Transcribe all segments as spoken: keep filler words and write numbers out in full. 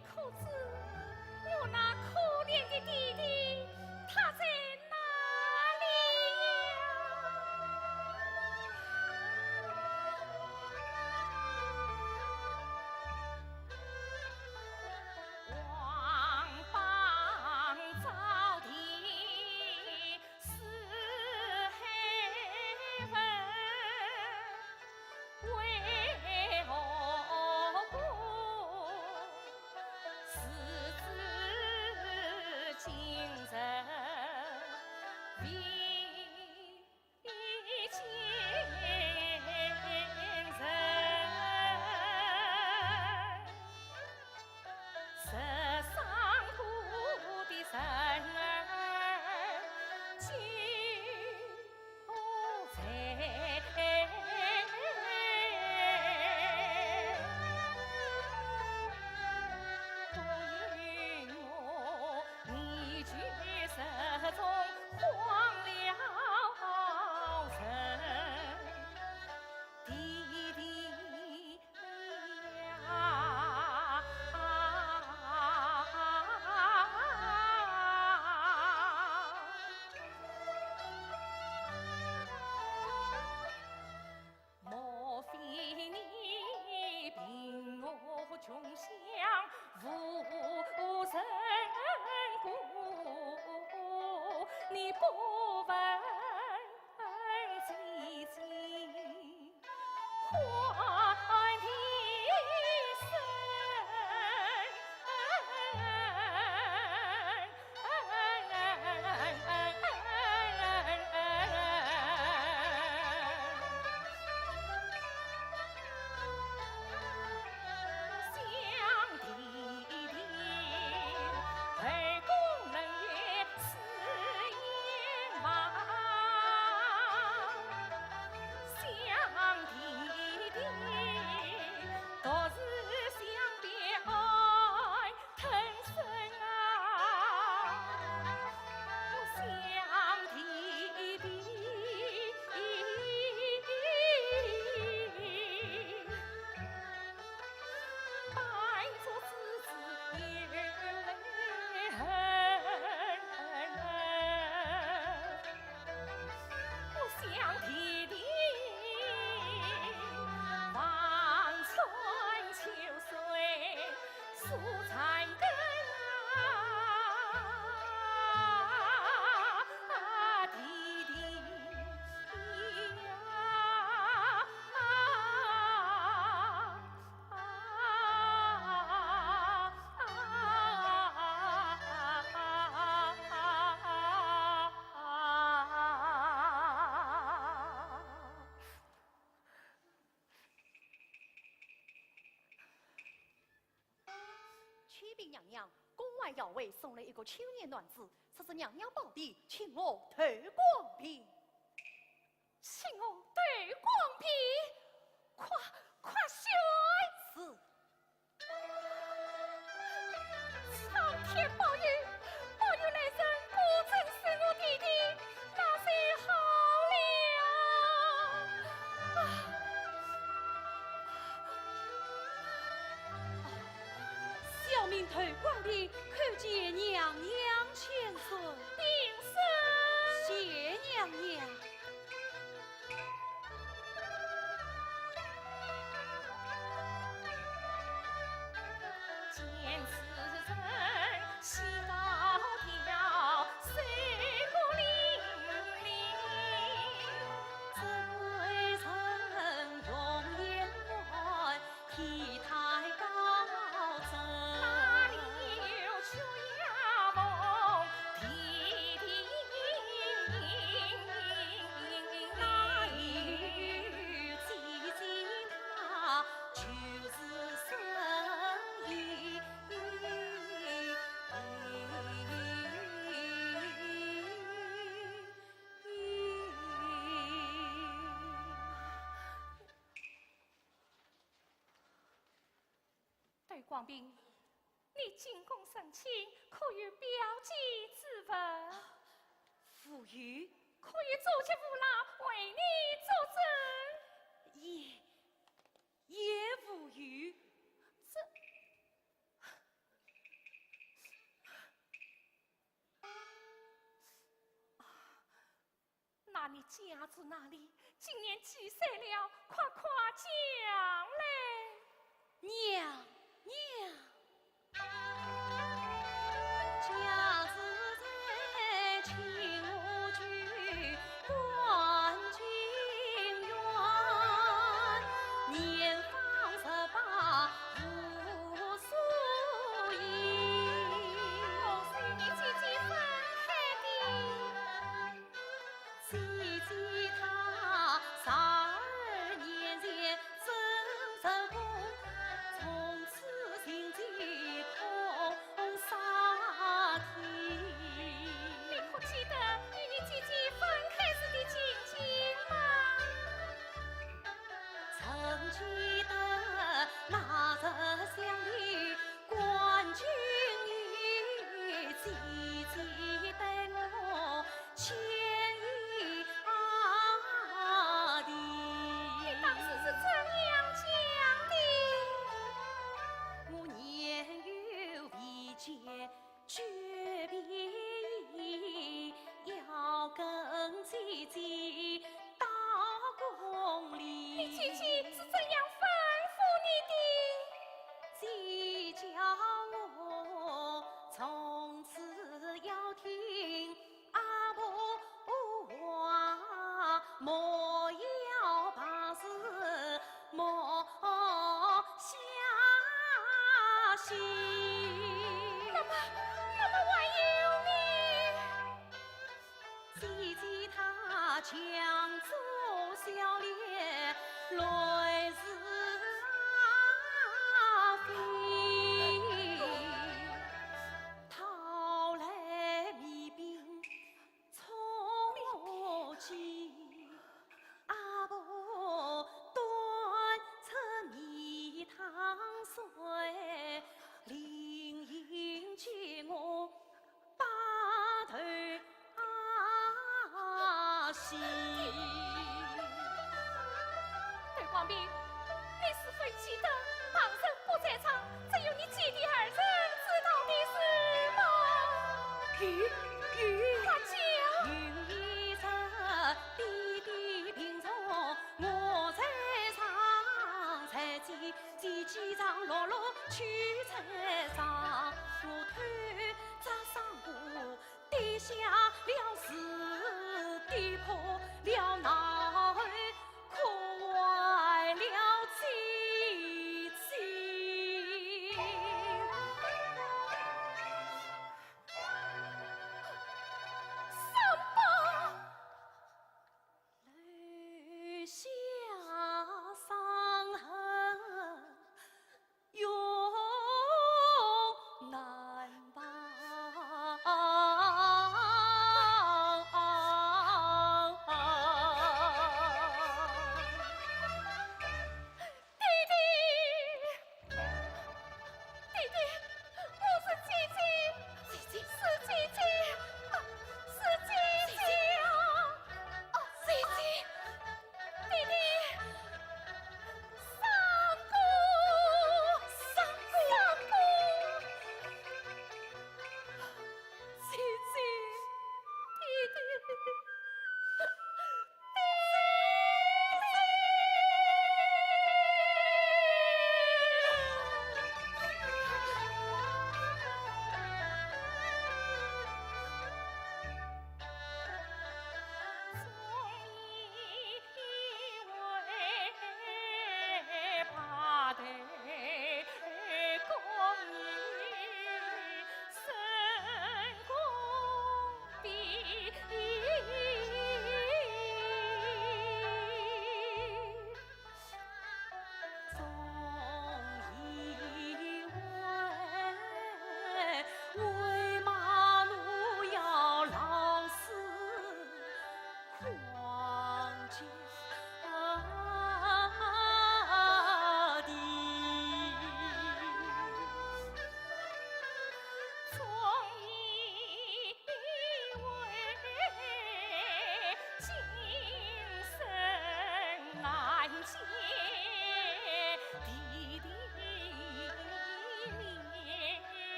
可知我那可怜的弟弟，他在哪里呀？王邦招弟四海问， 为何不时至今日未见人？十三姑的人儿今 在。独有我，你却失踪荒了人。弟弟 呀，莫非你凭我穷乡无人顾，你不问姐姐 欢的声。想弟弟，后宫冷月 思燕望，想弟弟，独自想别爱吞声啊，想弟弟。 拜作之子有泪痕。我想弟弟，望穿秋水树残根啊，弟弟呀。 启禀娘娘，宫外校尉送来一个青年男子，说是娘娘保地，请我投广禀。 请我投广禀，快，快宣！是。苍天保佑，保佑来人果真是我弟弟，那就好了。啊！哦，小民投广禀，叩见娘娘千岁。平身。谢娘娘。 对广禀，你进宫成亲，可有表姐之物？无有。可有左脚父老为你作证？也，也无有。这，啊，你家住哪里？今年几岁了？快快讲来。娘，娘。 我是与你姐姐分开的。 你可记得与你姐姐分开时的情景吗？你当时是怎样讲的？ 你姐姐是怎样吩咐你的？那么，那么还有呢？ 窦光宾，你是否记得旁人不在场，只有你姐弟二人知道的事吗？有，有。快讲。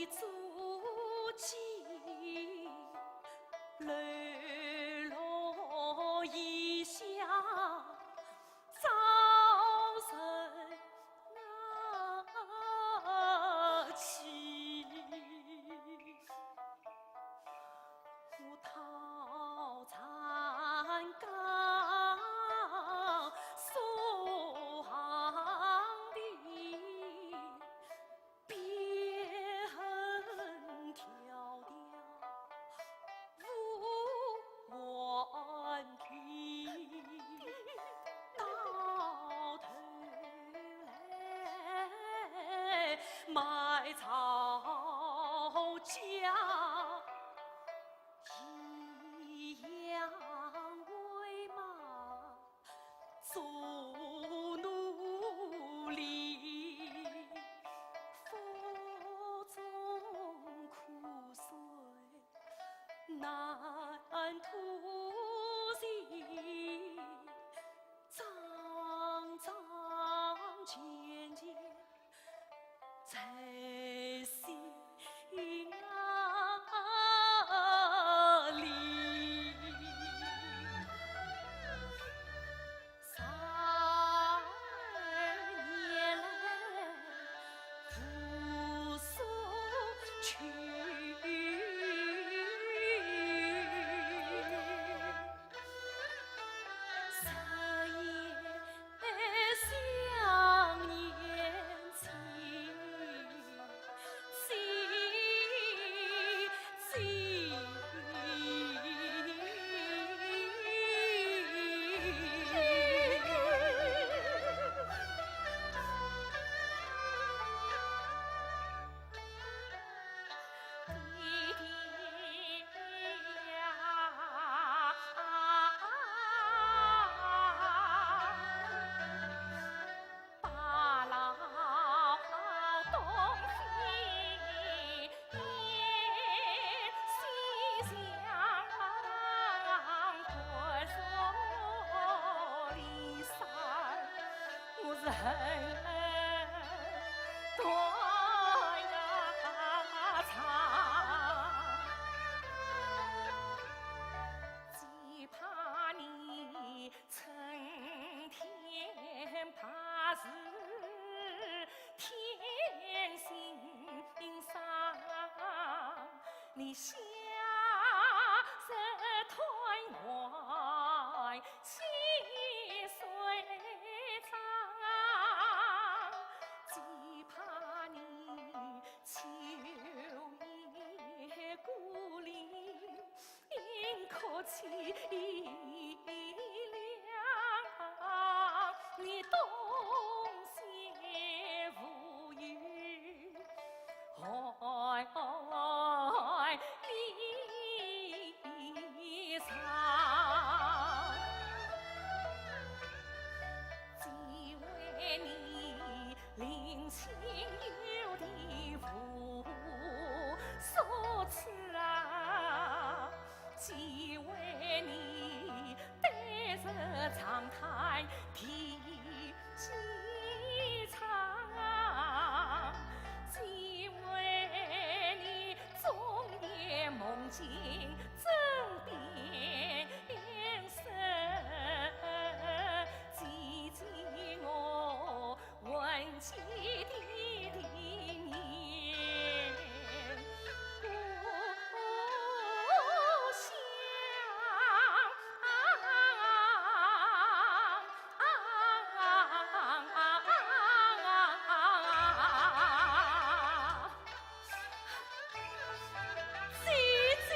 足迹，流落异乡，早成那气。我讨残羹送行里， 别恨迢迢无还期，到头来卖草价，一样喂马 做奴隶，腹中苦水难吐尽，桩桩件件 在心里。十年来无所求， 只怕你春天白日天心伤，你夏日贪玩 溪水涨，只怕你秋夜孤零零哭凄凉，你冬雪无语 害离愁。只为你灵清幽的无所处啊，只为你 对着长叹悲凄怆，只为你终夜梦见枕边人，只见我 问起你的面故乡。姐姐，